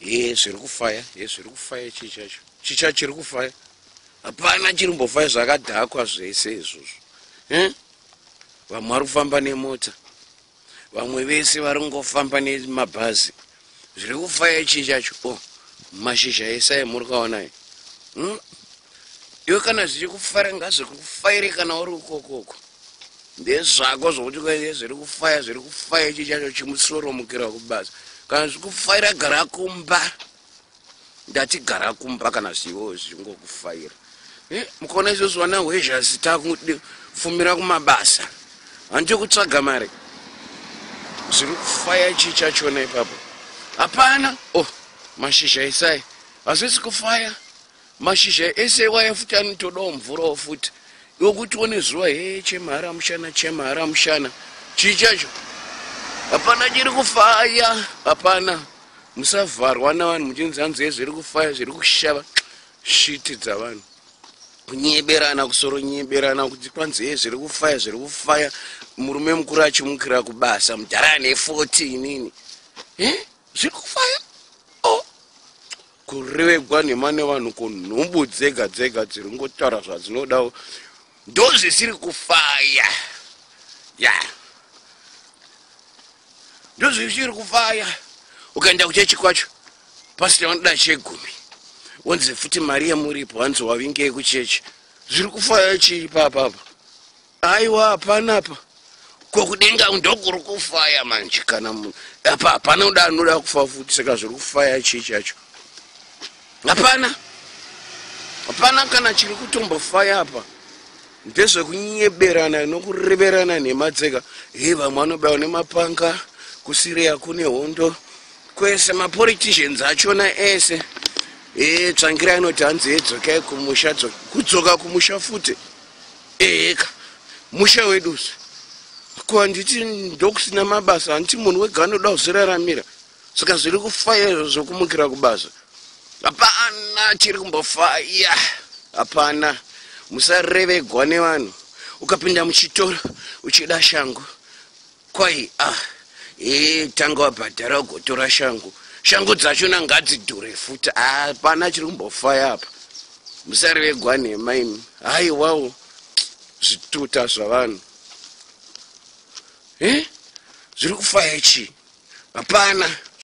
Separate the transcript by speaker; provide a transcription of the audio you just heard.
Speaker 1: Ye, zviri kufaya, ye, zviri kufaya. Chii chacho? Chii chacho chiri kufaya? Hapana chiri kumbofaya, zvakadhakwa zvese izvozvo. Vamwe vari kufamba nemota, vamwe vese vari kungofamba nemabhazi. Zviri kufaya chii chacho? O, oh, mashizha ese ayo muri kuaonai. Iwe, kana zvichikufara, ngazvikufaire. Kana uri ukokoko, ndezvako. Zvokuti zviri kufaya, zviri kufaya chii chacho? Chimusoromukira kubasa. Kana zvichikufaira, gara kumba. Ndati gara kumba kana zviwo zvichingokufaira. Mukaona izvozvo, vana hwezhasi takufumira kumabasa, handiti kutsvaga mari. Zviri kufaya chii chachona ipapo? Hapana. Oh, mashizha esai hazvisi kufaya. Mashizha ese waya futi anotodawo mvurawo futi. Iwe kuti one zuva, he, chemhara mushana, chemhara mushana. Chii chacho? Hapana chiri kufaya, hapana. Musavharwa navanhu muchinzi hanzi zviri kufaya, zviri kushava. Shiti dzavanhu, kunyeberana, kusoronyeberana kuti kwanzi ye zviri kufaya, zviri kufaya. Murume mukuru achimukira kubasa, mudhara ane 40 inini, e zviri kufaya. O oh, kurevegwa nhema nevanhu, kunhumbu dzega dzega dziri ngotaura zvadzinodawo. Ndo zvisiri kufaya ya, ndo zvisiri kufaya. Ukaenda kuchechi kwacho, pasita vanoda chegumi, wonzi futi mari yemuripo, hanzi wavingei kuchechi. Zviri kufaya chii papapa? Aiwa, hapanapa. Kokudenga ndokuri kufaya manje. Kana apa hapana uda anoda kufa futi. Saka zviri kufaya chii chacho? Hapana, hapana kana chiri kutombofaya apa. Ndezvekunyeberana nokureverana nhema dzega. He, vamwe vanobayiwa nemapanga kuSiria, kune hondo kwese. Mapoliticians achona ese e Tsvangirai anoti hanzi edzokai kumusha. Kudzoka kumusha futi? Eka musha weduzi ko handiti ndokusina mabasa? Handiti munhu wega anoda kuzviraramira? Saka zviri kufaya izvo zvokumukira kubasa? Hapana chiri kumbofaya, hapana. Musarevegwa nevanhu. Ukapinda muchitoro uchida shangu, kwai, ah, e tanga wabhadhara ugotora shangu. Shangu dzachona ngadzidhure futi. Hapana chiri kumbofaya apa. Musarevegwa nhema imi. Haiwawo, zvituta zvavanhu. E zviri kufaya chii? Hapana.